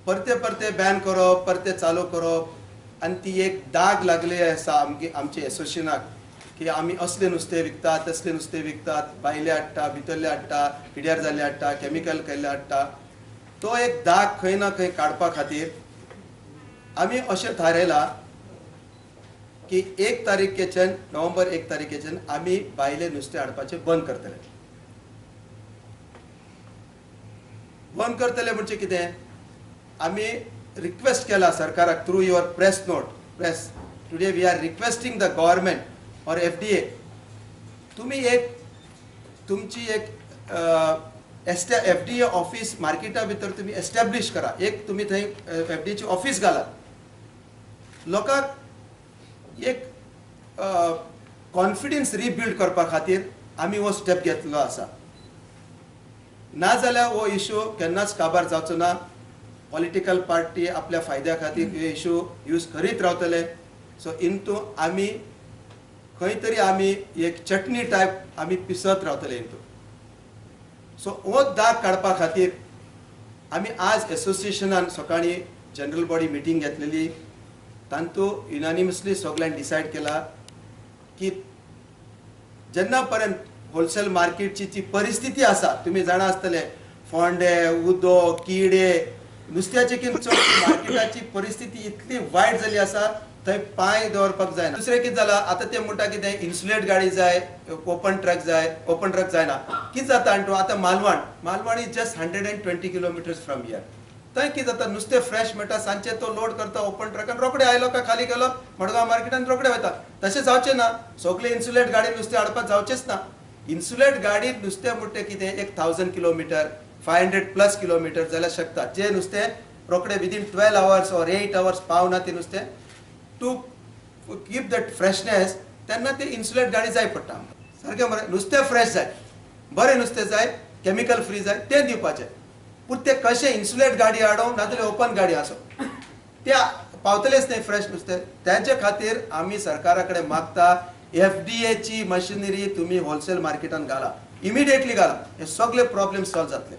परते परते बॅन करप, परते चालू करप आनी ती एक दाग लागले आसा आमगे आमचे एसोसिएशनाक की आमी असलें नुस्तें विकतात, तसलें नुस्तें विकतात, भायलें हाडटा, भितरलें हाडटा, पिड्यार जाल्लें हाडटा, कॅमिकल केल्लें हाडटा. तो एक दाग खंय ना खंय काडपा खातीर आमी अशें थारायलां की 1 तारखेच्यान, नोव्हेंबर 1 तारखेच्यान आमी भायलें नुस्तें हाडपाचें बंद करतले. बंद करतले म्हणजे कितें, आमी रिक्वेस्ट केला सरकाराक through your press note, press today we are requesting the government or FDA, तुमी एक तुमची एक FDA office मार्केटा भितर तुमी एस्टॅब्लीश करा. एक तुमी थंय FDAची ऑफिस घालात, लोकांक एक कॉन्फिडन्स रिबिल्ड करपा खातीर आमी हो स्टेप घेतलो आसा. नाजाल्यार हो इशू केन्नाच काबार जावचो ना. पॉलिटिकल पार्टी आपल्या फायद्या खातीर हे इशू यूज करीत रावतले. सो इंतू आमी खंय तरी आमी एक चटणी टायप आमी पिसत रावतले इंतू. सो हो दाग काडपा खातीर आमी आज एसोसिएशनान सकाळीं जनरल बॉडी मिटींग घेतलेली, तांतू युनानिमसली सगळ्यांनी डिसायड केला की जेन्ना पर्यंत होलसेल मार्केटची जी परिस्थिती आसा, तुमी जाणा आसतले, फोंडे, उदक, किडे, नुस्त्याचे कितें चड मार्केटाची परिस्थिती इतली वायट जाली आसा, थंय पांय दवरपाक जायना. दुसरें कितें जालां, आतां ते म्हणटा कितें इन्सुलेट गाडी जाय, ओपन ट्रक जाय, ओपन ट्रक जायना. कितें जाता आनी तूं आतां Malvan, Malvan is just 120 kilometres from here. थंय कितें जाता, नुस्तें फ्रेश मेळटा, सांजचे तो लोड करता ओपन ट्रकान, रोखडे आयलो काय खाली गेलो मडगांव मार्केटान रोखडे वता. तशें जावचें ना, सगळे इन्सुलेट गाडी नुस्तें हाडपाक जावचेंच ना. इन्सुलेट गाडी नुस्तें म्हणटा कितें, 1000 किलोमिटर, 500 प्लस किलोमिटर जाल्यार शकता. जे नुस्तें रोखडे विदीन 12 आवर्स ऑर 8 आवर्स पावना तें नुस्तें, टू कीप that freshness तेन्ना ते इन्सुलेट गाडी जाय पडटा आमकां. सारकें बरें नुस्तें फ्रेश जाय, बरें नुस्तें जाय, केमिकल फ्री जाय, तें दिवपाचें. पूण तें कशें इन्सुलेट गाडी हाडूं नाजाल्यार ओपन गाडी आसूं, ते पावतलेच न्ही फ्रेश नुस्तें. तेंचे खातीर आमी सरकारा कडेन मागता FDAची मशिनरी तुमी होलसेल मार्केटान घाला, इमिडिएटली घाला, हे सगळे प्रॉब्लेम सॉल्व जातले.